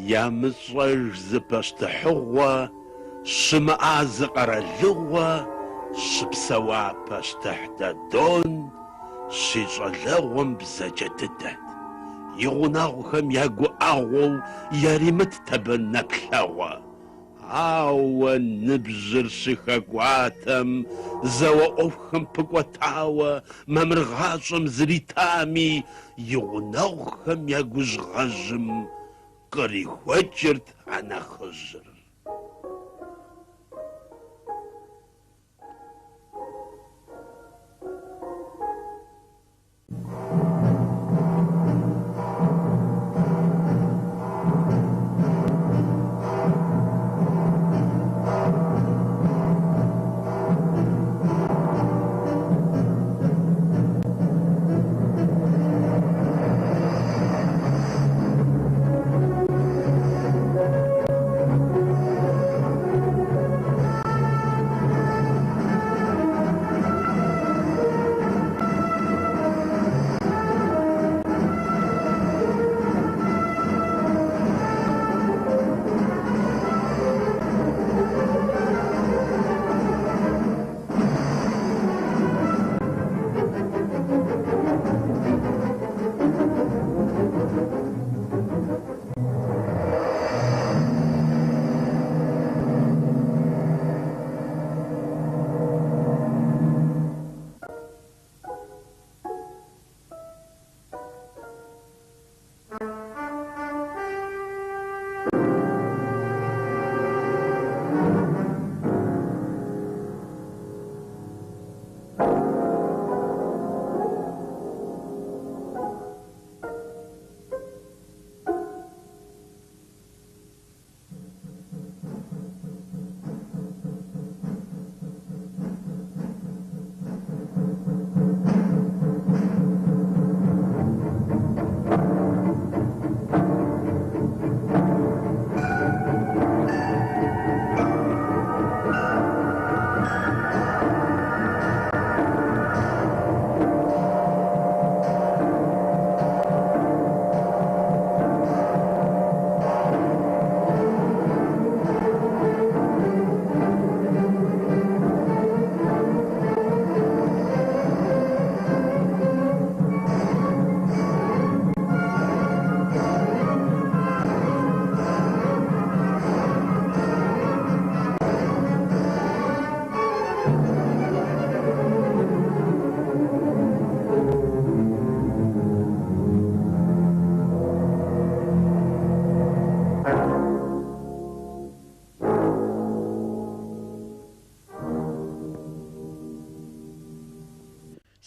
Ямыщӏэж зы пащтыхьыгъуэ, щымыӏа зы къэралыгъуэ щыпсэуа пащтыхь Дадон щищӏалэгъуэм бзаджэ дыдэт. И гъунэгъухэм я гуӏэгъуэу яримытт абы нэплъэгъуэ. Ауэ ныбжьыр щыхэкӏуатэм, зауэ ӏуэхухэм пыкӏуэтауэ мамыр гъащӏэм зритами, и гъунэгъухэм я гужьгъэжьым кърихуэкӏырт а нэхъыжьыр.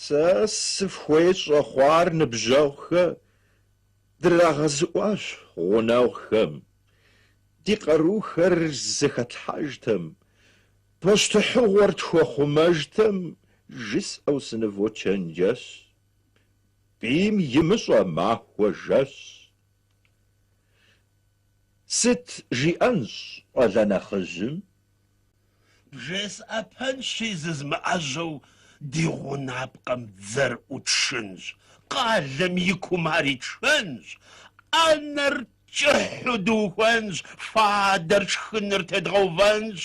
Сэ сыфхуей щӏэхъуар, ныбжьэгъухэ, драгъэзыӏуащ гъунэгъухэм. Ди къарухэр зэхэтлъхьэжтэм, пащтыхьыгъуэр тхуэхъумэжтэм, жысӏэу сынывочэнджэщ. Бийм имыщӏэ махуэ жэщ. Сыт жиӏэн щӏалэ нэхъыжьым? Бжесӏэпэнщи, зызмыӏэжьэу ди гъунапкъэм дзэр ӏутшынщ, къалэм и кум ар итшэнщ, ӏэнэр кӏыхьу дыухуэнщ, фадэр шхыныр тедгъэувэнщ,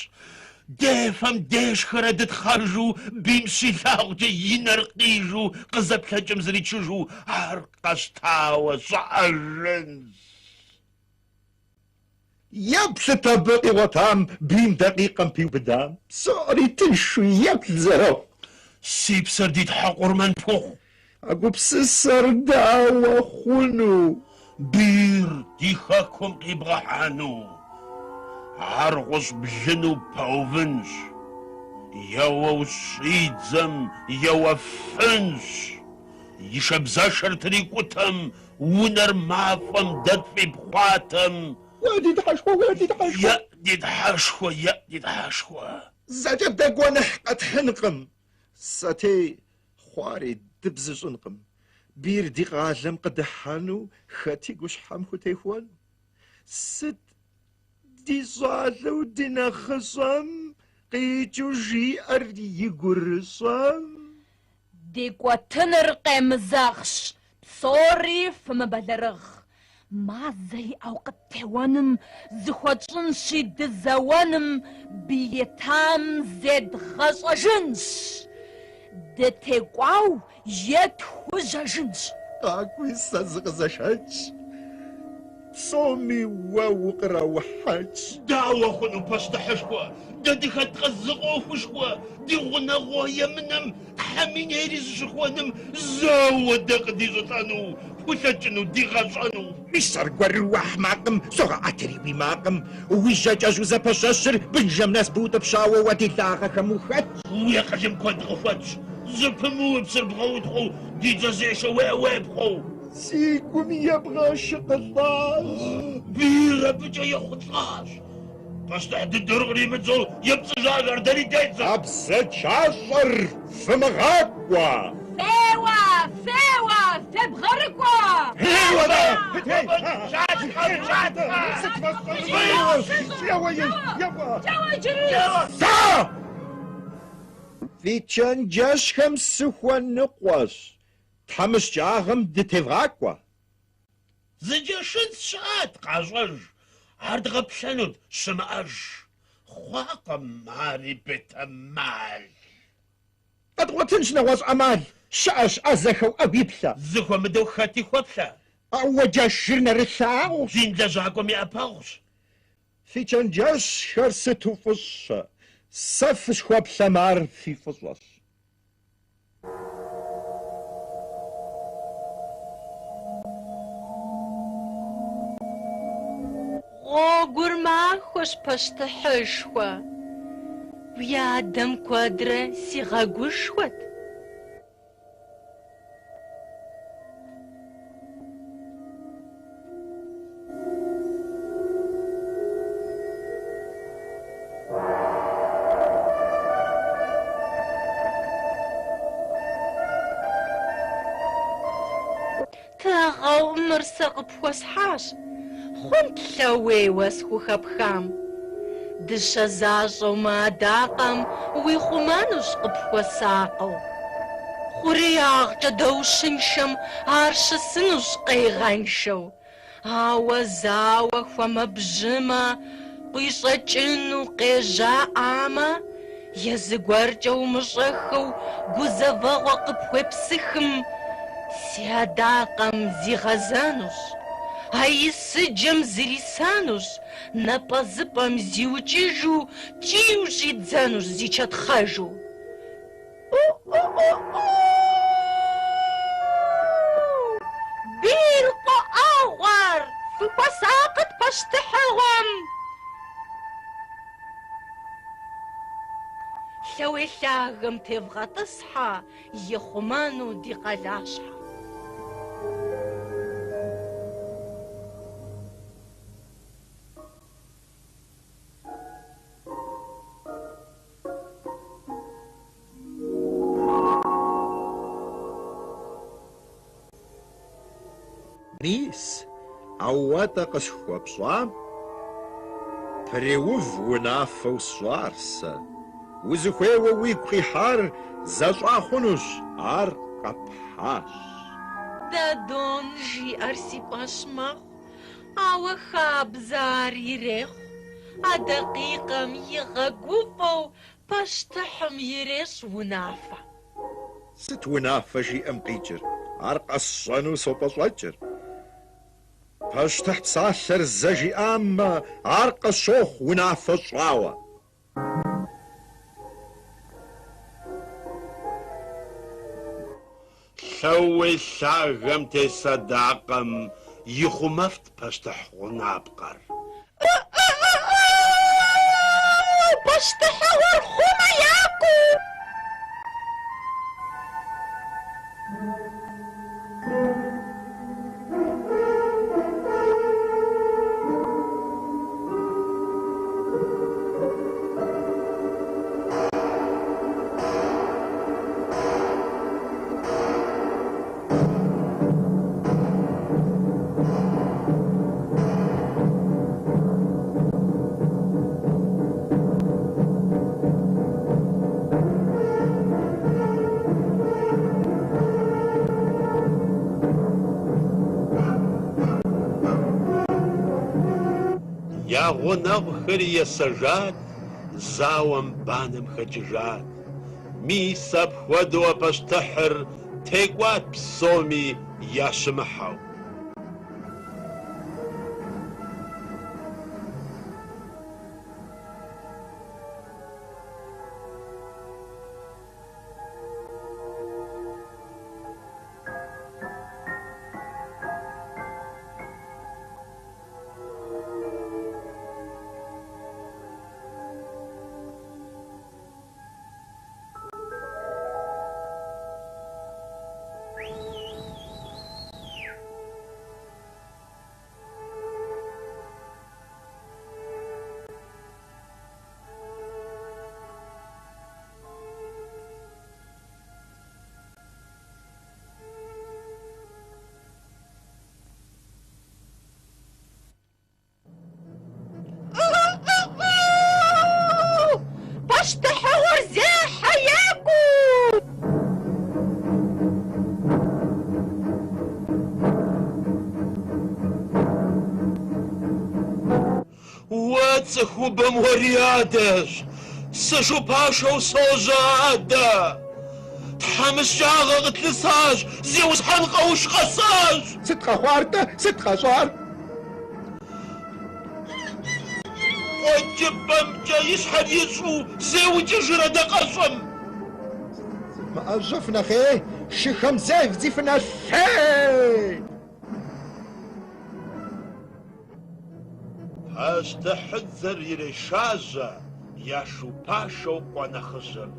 дефэм дешхэрэ дытхъэжу, бийм щилъагъукӏэ и нэр къижу, къызэплъэкӏым зричыжу, ар къэщтауэ щӏыӏэжынщ. Еплъыт абы къигъуэтам, бийм дакъикъэм пиубыдам, псори тыншу еплъ зэрыхъу. Си псэр ди Тхьэ къурмэн пхухъу. А гупсысэр дауэ хъуну? Бийр ди хэкум къибгъэхьэну, ар гъущӏ блыну пэувынщ, еуэу щӏидзэм еуэфынщ, и шабзэшэр трикӏутэм Унэр мафӏэм дэ тфӏипхъуатэм. Уэ ди Тхьэшхуэ, уэ ди Тхьэшхуэ. Еӏ, ди Тхьэшхуэ, еӏ, ди Тхьэшхуэ. Зэкӏэ дэ гуэныхь къэтхьынкъым, сэтей хъуари дыбзыщӏынкъым. Бийр ди къалэм къыдыхьэну, хэти гущхьэм хутехуэну. Сыт ди щӏалэу ди нэхъыщӏэм къикӏыу жиӏэр и гурыщӏэм? Дикӏуэтыныр къемызэгъщ, псори фымыбэлэрыгъ. Мазэ иӏэу къыттеуэным, зыхуэтщӏынщи дызэуэным, бий етам зедгъэщӏэжынщ. Дытекӏуау етхужьэжынщ. Къакӏуи сэ зыкъызэшэкӏ, псоми уэ укъраухьэкӏ. Дауэ хъуну, пащтыхьышхуэ, дэ дыхэткъэ зы ӏуэхушхуэ, ди гъунэгъу емынэм Тхьэм и нейри зыщыхуэным зэуэ дэ къыдищӏылӏэну, хулъэкӏыну, дигъэщӏэну. Мис аргуэру уэ ахьмакъым, согъэӏэтри уи макъым. Уи жьэ кӏэщӏу зэпэщэщыр бынжэм нэс быутӏыпщауэ уэ делагъэхэм ухэтщ. Уи акъылым куэд къыхуэтщ, зэпымыууэ псыр бгъэутхъуэу, ди дзэзешэ уеӏэ-уепхъуэу. Си гум ебгъэ щыкъылӏащ. Бийр абыкӏэ ехъулӏащ. Пащтыхь дыдэр къримыдзэу епцӏыжащ, ар дэри дедзэ. А бзаджащӏэр фымыгъакӏуэ! Феуэ! Феуэ! Фебгъэрыкӏуэ! Феуэ! Еуэ иджыри! Сэ! Фи чэнджэщхэм сыхуэныкъуэщ. Тхьэмыщкӏагъэм дытевгъакӏуэ. Зы джэшыц щыӏат, къащӏэж, ар дгъэплъэнут, щымыӏэж. Хъуакъым ари бетэмал. Къэдгъуэтынщ нэгъуэщӏ ӏэмал, щыӏэщ ӏэзэхэу ӏэгу иплъэ. Зыхуэмыдэу хэти хуэплъэ. Ауэ джэшыр нэрылъагъущ. Дин лэжьакӏуэм и ӏэпэгъущ. Фи чэнджэщхэр сыту фӏыщэ, сэ фысхуэплъэм ар фи фӏыщӏэщ. Гъуэгур махуэщ, пащтыхьышхуэ. Уи адэм куэдрэ сигъэгушхуэт. Тыгъэу мыр сэ къыпхуэсхьащ, хъунт лъэуейуэ схухэпхам. Дыщэ защӏэу мы адакъэм уихъумэнущ къыпхуэсакъыу. Хъуреягъкӏэ даущыншэм ар щысынущ къайгъэншэу. Ауэ зауэ хуэмэбжьымэ, къуищӏэкӏыну къежьаӏамэ, е зыгуэркӏэ умыщӏэххэу гузэвэгъуэ къыпхуепсыхым, си адакъэм зигъэзэнущ, а и сыджэм зрисэнущ, напӏэзыпӏэм зиукӏыжу, кӏийу щӏидзэнущ зичэтхъэжу. ӏу-ӏу-ӏу-ӏу! Бийр къоӏэгъуэр! Фыхуэсакъыт пащтыхьыгъуэм! Лъэуей лъагэм тевгъэтӏысхьэ, ихъумэну ди къалащхьэ. Мис, а уэ-тӏэ къысхуэпщӏам преув унафэу сщӏар сэ. Узыхуейуэ уигу къихьар зэщӏа хъунущ, ар къэпхьащ. Дадон жиӏэр си фӏэщ мэхъу, ауэ хабзэ ар ирехъу. А дакъикъэм игъэгуфӏэу Пащтыхьым ирещӏ унафэ. Сыт унафэ жиӏэм къикӏыр? Ар къэсщӏэну сопӏэщӏэкӏыр. Пащтыхь псалъэр зэ жиӏамэ, ар къысщохъу унафэ щӏауэ. Лъэуей лъагэм тес адакъэм ихъумэфт пащтыхь гъунапкъэр. Пащтыхьыгъуэр хъумэ екӏуу! Я гъунэгъухэри есэжат, зауэм банэм хэкӏыжат. Мис апхуэдэу а пащтыхьыр текӏуат псоми ящымыхьэу. Пащтыхьыгъуэр зехьэ екӏуу! Уэ цӏыхубэм уариадэщ, сышу пашэу сожьэ адэ. Тхьэмыщкӏагъэ къытлъысащ, зиусхьэн къэуш къэсащ. Сыт къэхъуар-тӏэ? Сыт къэщӏар? Къуэкӏыпӏэмкӏэ и щхьэр ищӏу зеукӏыжыр адакъэщӏэм. Зывмыӏэжьэ фынэхъей, шыхэм зевдзи фынэлъей! Пащтыхьыдзэр ирешажьэ я шу пашэу къуэ нэхъыжьым.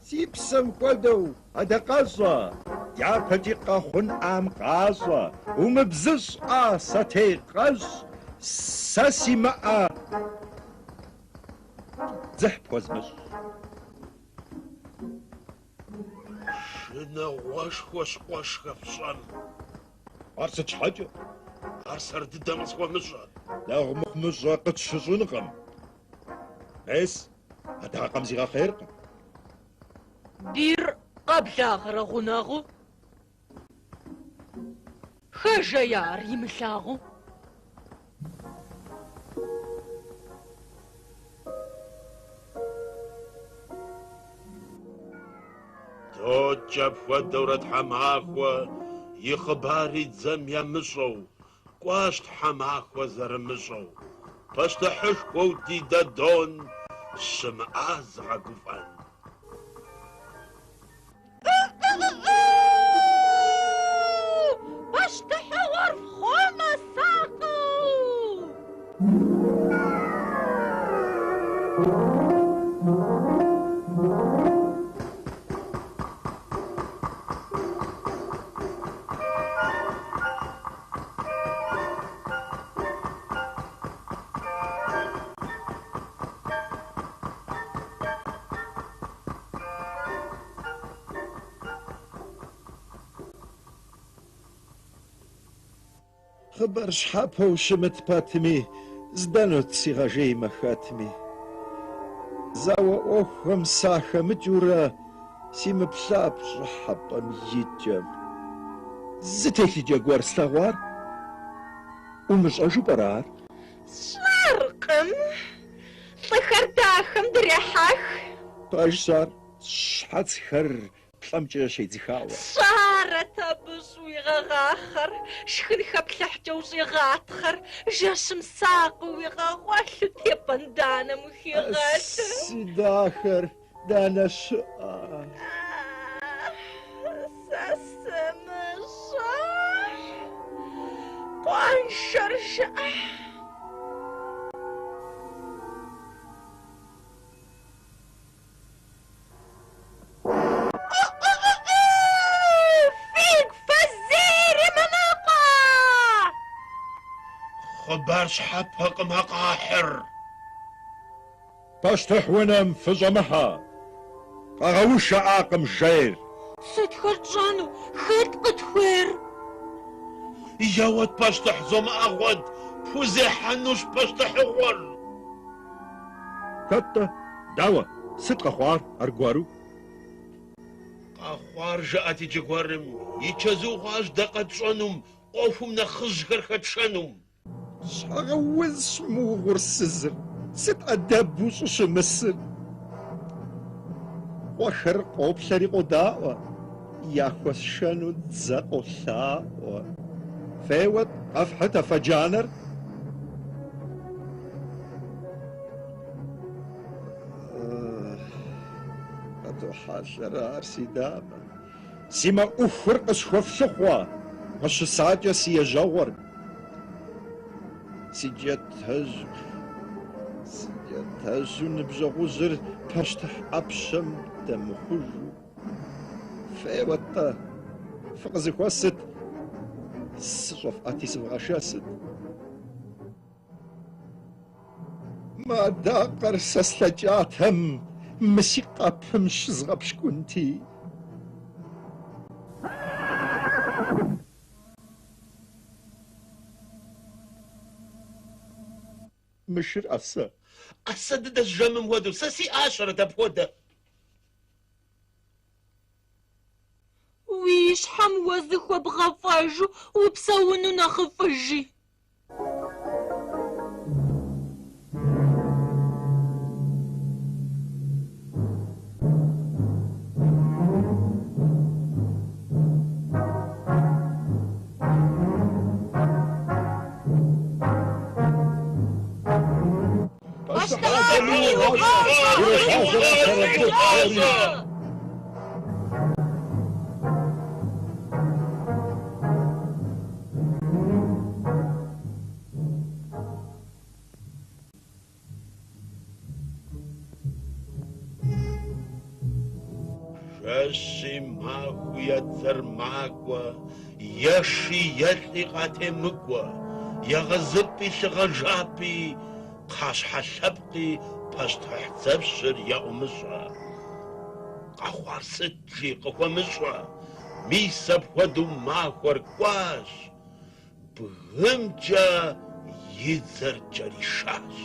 Си псэм хуэдэу адакъэщӏэ, дяпэкӏи къэхъунӏам къащӏэ, умыбзыщӏ-ӏэ, сэтей къэщӏ, сэ симыӏэ дзыхь пхуэзмыщӏ. Шынагъуэшхуэщ къуэшхэ фщӏэм. Ар сыт щхьэкӏэ? Ар сэр дыдэм къысхуэмыщӏэ. Дэгъу мыхъумыщӏэ къытщыщӏынкъым. Мес, адакъэм зигъэхъейркъым. Бийр къэблагъэрэ гъунэгъуу? Хэжея ар имылъагъуу? Докӏ апхуэдэурэ тхьэмахуэ, и хъыбари дзэм ямыщӏэу, кӏуащ тхьэмахуэ зэрымыщӏэу. Пащтыхьышхуэу ди Дадон щымыӏа зыгъэгуфӏэн. Пащтыхьыгъуэр фхъумэ сакъыу! Хъыбар щхьэпэу щымыт пэтми, здэнут сигъэжеймэ хэтми. Зауэ ӏуэхухэм сахэмыкӏыурэ симыплъа пщӏыхьэпӏэм и кӏэм. Зы телъыджэ гуэр слъэгъуар, умыщӏэжу пӏэрэ ар? Сщӏэркъым. Лӏыхэр дахэм дрехьэх. Пэжщ ар, щхьэцхэр плӏэмкӏэ щедзыхауэ. Сщӏарэт абы щӏуигъэгъахъэр, шхын хэплъыхькӏэ ущӏигъатхъэр, жэщым сакъыу уигъэгъуэлъу тепӏэн данэм ухигъэлъу. Си дахэр данэ щыӏэ? Сэ сымыщӏэ. Къуаншэр жыӏэ. Фигу фызейр имыныкъуэ! Хъыбар щхьэпэкъым а къахьыр. Пащтыхь унэм фыщӏэмыхьэ. Къэгъэушаӏакъым жейр. Сытхэр тщӏэну? Хэт къытхуейр? Еуэт, пащтыхь, зомыӏэгъуэт, пхузехьэнущ пащтыхьыгъуэр. Хэт-тӏэ? Дауэ? Сыт къэхъуар аргуэру? Къэхъуар жыӏэт иджы гуэрым, и чэзу хъуащ дэ къэтщӏэнум, ӏуэхум нэхъыжьхэр хэтшэнум. Щхьэгъэузщ мы угъурсызыр, сыт ӏэдэбу щӏыщымысыр? Къуэхэр къоплъэри къодаӏуэ, яхуэсшэну дзэ къолъаӏуэ. Феуэт, къэфхьыт афэ джанэр. Къытохьэлъэр ар си дамэм. Си мэӏухур къысхуэфлъыхъуэ, къыщысакӏэ си ежьэгъуэр. Си джатэжь, си джатэжьу ныбжьэгъужьыр пащтыхь ӏэпщэм дэмыхъужу. Феуэт-тӏэ, фыкъызэхуэсыт, сыщӏэфӏэти сывгъэшэсыт. Мы адакъэр сэ слъэкӏатэм, мы си къэпым щызгъэпщкӏунти. Мы шыр ӏэсэ. ӏэсэ дыдэщ жэмым хуэдэу, сэ сиӏащэрэт апхуэдэ. Уи щхьэм уэ зыхуэбгъэфӏэжу упсэуну нэхъыфӏыжи. Жэщи махуи я дзэр макӏуэ, еши елӏи къатемыкӏуэ, егъэзыпӏи лъыгъэжапӏи, кхъащхьэ лъэпкъи пащтыхь дзэпщыр яӏумыщӏэ. Къэхъуар сыт, жи, къыхуэмыщӏэ, мис апхуэдэу махуэр кӏуащ, бгымкӏэ и дзэр кӏэришащ.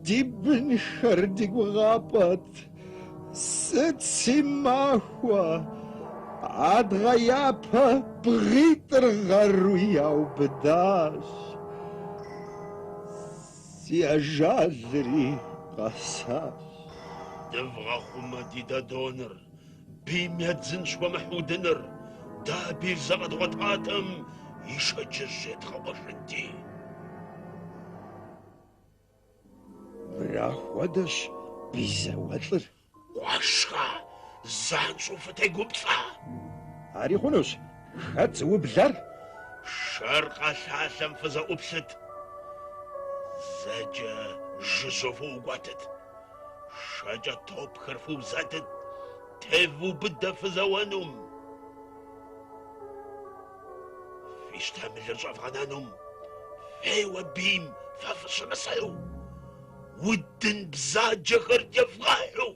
Ди бынхэр ди гугъапӏэт, сыт си махуэ, Адгъэяпэ бгъитӏыр гъэру яубыдащ. Си ажалри къэсащ. Дывгъэхъумэ ди Дадоныр, бийм ядзынщ хуэмыхь удыныр, дэ а бийр зэ къэдгъуэтатэм, и шэджыжь едгъэӏуэжынти. Мыра хуэдэщ бий зауэлӏыр. Къуэшхэ, занщӏэу фытегуплӏэ. Ари хъунущ. Хэт зыублэр? Шэр къэлъалъэм фызэӏуплъыт. Зэкӏэ жыжьэу фыӏукӏуэтыт. Шэкӏэ топхэр фыузэдыт. Тевубыдэ фызэуэнум. Фи щтэмылыр щӏэвгъэнэнум. Феуэ бийм фэ фыщымысхьу. Удын бзаджэхэр евгъэхьу.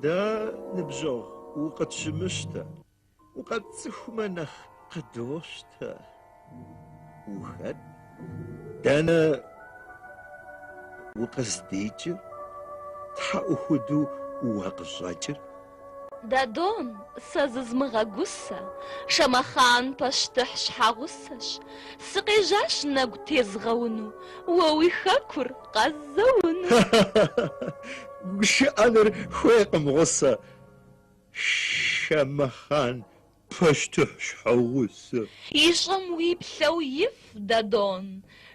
Дэ, ныбжьэгъу, укъытщымыщтэ. Укъэтцӏыхумэ нэхъ къыдощтэ. Ухэт? Дэнэ укъыздикӏыр? Тхьэӏухуду уэ къыщӏэкӏыр? Дадон, сэ зызмыгъэгусэ, Шэмэхъан пащтыхь щхьэгъусэщ. Сыкъежьащ нэгу тезгъэуну, уэ уи хэкур къэззэуну. Гушыӏэныр хуейкъым гъусэ, Шэмэхъан пащтыхь щхьэгъусэ. И щӏэм уиплъэу иф, Дадон,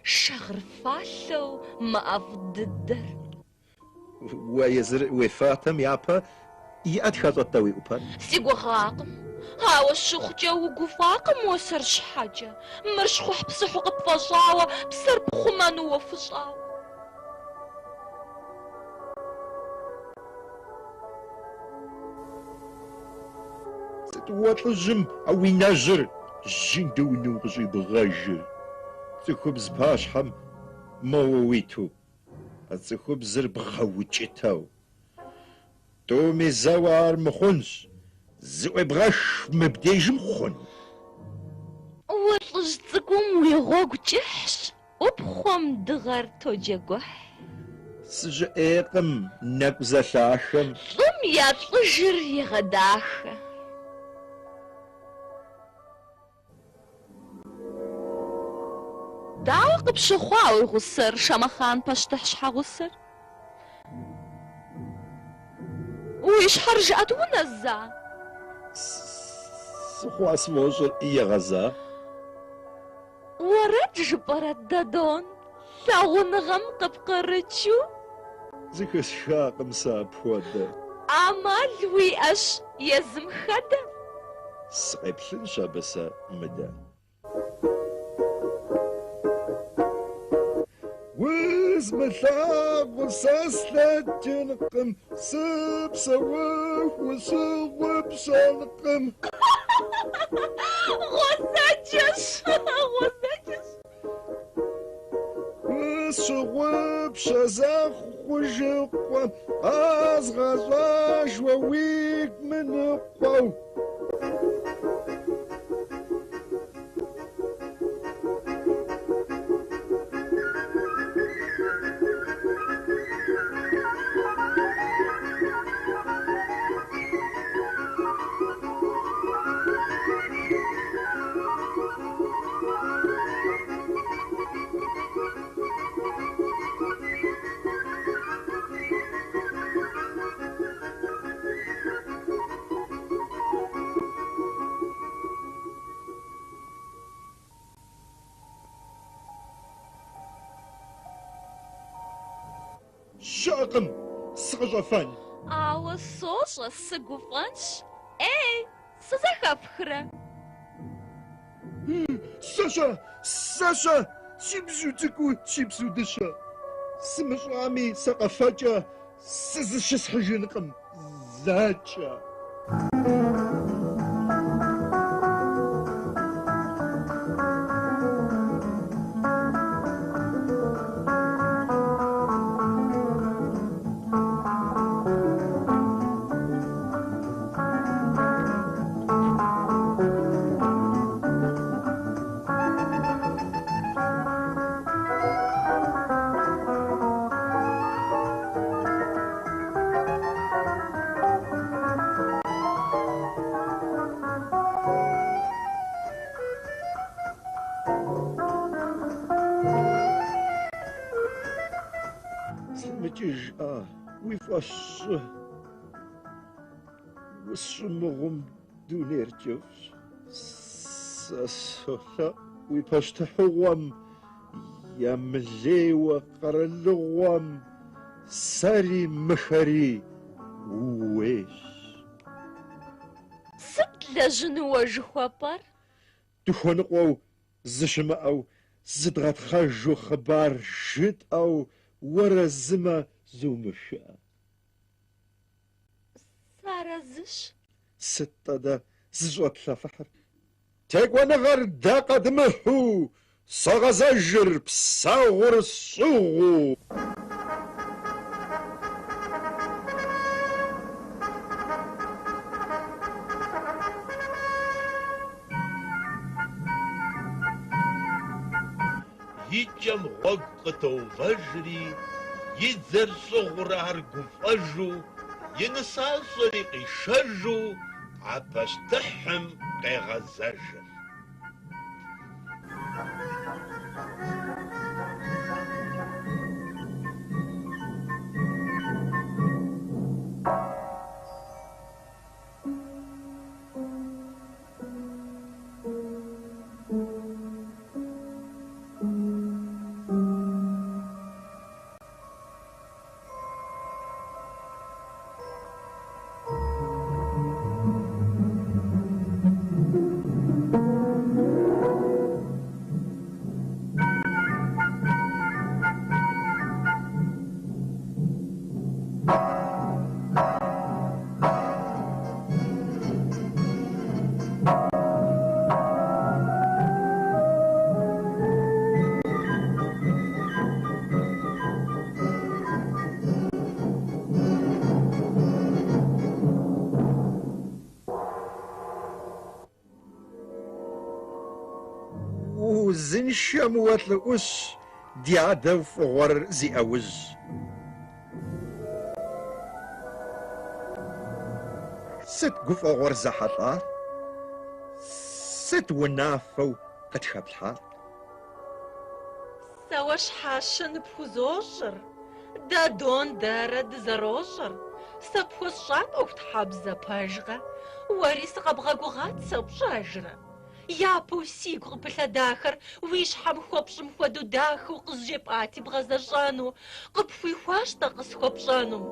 шагъыр фалъэу мэ ӏэфӏ дыдэр. Уэ езыр уефатэм япэ иӏэт хэщӏэт-тӏэ уи ӏупэр? Си гугъакъым. Ауэ щыхъукӏэ угуфӏакъым уэ сэр щхьэкӏэ. Мыр щхъухьпсыхьу къыпфӏэщӏауэ, псэр пхъумэну уэфыщӏауэ. Сыт уэ лӏыжьым а уи нэжьыр жьындуунэу къыщӏибгъэжыр? Цӏыхубз пащхьэм моуэ уиту, а цӏыхубзыр бгъэукӏытэу. Тӏуми зэуэ ар мыхъунщ, зыӏуебгъэх мыбдежым хъун? Уэ лӏыжь цӏыкӏум уи гъуэгу кӏыхьщ, ӏупхъуэм дыгъэр тоджэгухь. Сыжьыӏейкъым нэкӏу зэлъахэм. Лӏым я лӏыжыр егъэдахэ. Дауэ къыпщыхъуа уи гъусэр, Шэмэхъан пащтыхь щхьэгъусэр? Уи щхьэр жыӏэт унэза? Сыхъуа сфӏощӏыр егъэза. Уэрэд жыпӏэрэ, Дадон, лъагъуныгъэм къыпкърыкӏыу? Зэхэсхакъым сэ апхуэдэ. Ӏэмал уиӏэщ езым хэдэ. Сыкъеплъынщ абы сэ мыдэ. Узмылъагъур сэ слъэкӏынкъым, сыпсэуху усщыгъупщэнкъым. Гъуэзэджэщ, гъуэзэджэщ. Усщыгъупщэ зэхъужыкъуэм, къэзгъэщӏащ уэ уигу мыныкъуэу. Щыӏэкъым сыкъыщӏэфэн. Ауэ сощӏэ, сыгуфӏэнщ. Эй, сызэхэпхрэ? Сэщэ, сэщэ, си бзу цӏыкӏуу, си бзу дыщэ. Сымыщӏами, сэ къэфэкӏэ сызыщысхьыжынкъым зэкӏэ. Слъэмыкӏыжӏа уи фӏэщ щӏы. Усщӏымыгъум дунейр кӏыфӏщ. Сэ солъэӏу уи пащтыхьыгъуэм, ямылейуэ къэралыгъуэм, сэри мыхэри ууейщ. Сыт длэжьыну уэ жыхуэпӏэр? Дыхуэныкъуэу зы щымыӏэу, зыдгъэтхъэжу хъыбар жытӏэу уарэзымэ зумышыӏэ. Сыарэзыщ. Сыт-тӏэ дэ зыщӏэтлъэфыхьыр? Текӏуэныгъэр дэ къэдмыхьу, согъэзэжыр псэгъур сщӏыгъуу. И кӏэм гъуэгу къытоувэжри, и дзэр щӏыгъурэ ар гуфӏэжу, и нысащӏэри къишэжу а пащтыхьым къегъэзэжыр. Узыншэм уэ лӏы ӏущ, ди адэу фӏыгъуэр зи ӏэужь. Сыт гуфӏэгъуэр зэхьэлӏар? Сыт унафэу къытхэплъхьар? Сэ уэ щхьэщэ ныпхузощӏыр, Дадон дэрэ дызэрощӏэр. Сэ пхуэсщӏат ӏуэхутхьэбзэ, пэжкъэ? Уэри сыкъэбгъэгугъат, сэ пщӏэжрэ? Япэу сигу къыпылъэдахэр уи щхьэм хуэпщӏым хуэдэу дахэу къызжепӏати бгъэзэщӏэну, къыпхуихуащ-тӏэ къысхуэпщӏэнум.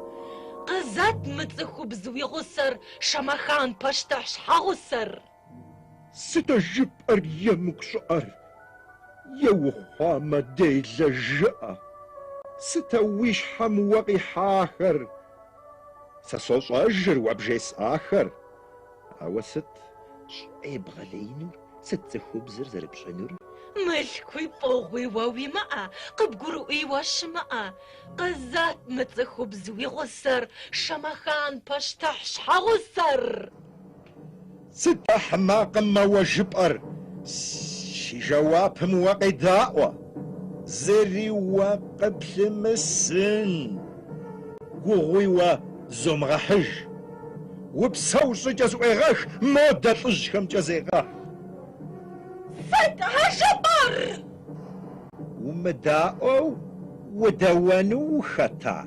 Къызэт мы цӏыхубз уи гъусэр, Шамахан пащтыхь щхьэгъусэр! Сыт а жыпӏэр емыкӏу щӏыӏэр? Е ухъуамэ делэ жыӏэ. Сыт а уи щхьэм уэ къихьахэр? Сэ сощӏэжыр уэ бжесӏахэр. Ауэ сыт щӏебгъэлеинур, сыт цӏыхубзыр зэрыпщӏынур? Мылъкуи фӏыгъуи уэ уимыӏэ, къыбгурыӏуи уэ щымыӏэ. Къызэт мы цӏыхубз уи гъусэр, Шамахан пащтыхь щхьэгъусэр! Сыт ахьмакъым мы уэ жыпӏэр? Си жэуапым уэ къедаӏуэ. Зыри уэ къыплъымысын, гугъуи уэ зомыгъэхьыж. Упсэу щӏыкӏэ зыӏуегъэх, модэ лӏыжьхэмкӏэ зегъэхь. Сыт а жыпӏэр? Умыдаӏуэу удэуэну ухэта?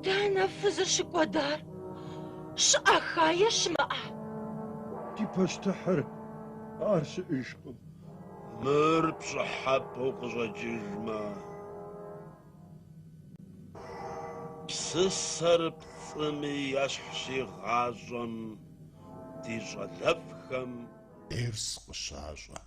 Дэнэ фызыр щыкӏуэдар? Щыӏэха е щымыӏэ? Ди пащтыхьыр ар щыӏэжкъым. Мыр пщӏыхьэпӏэу къыщӏэкӏыжмэ, псысэр пцӏыми ещхьщи гъащӏэм ди щӏалэфӏхэм Дерс къыщащӏэ.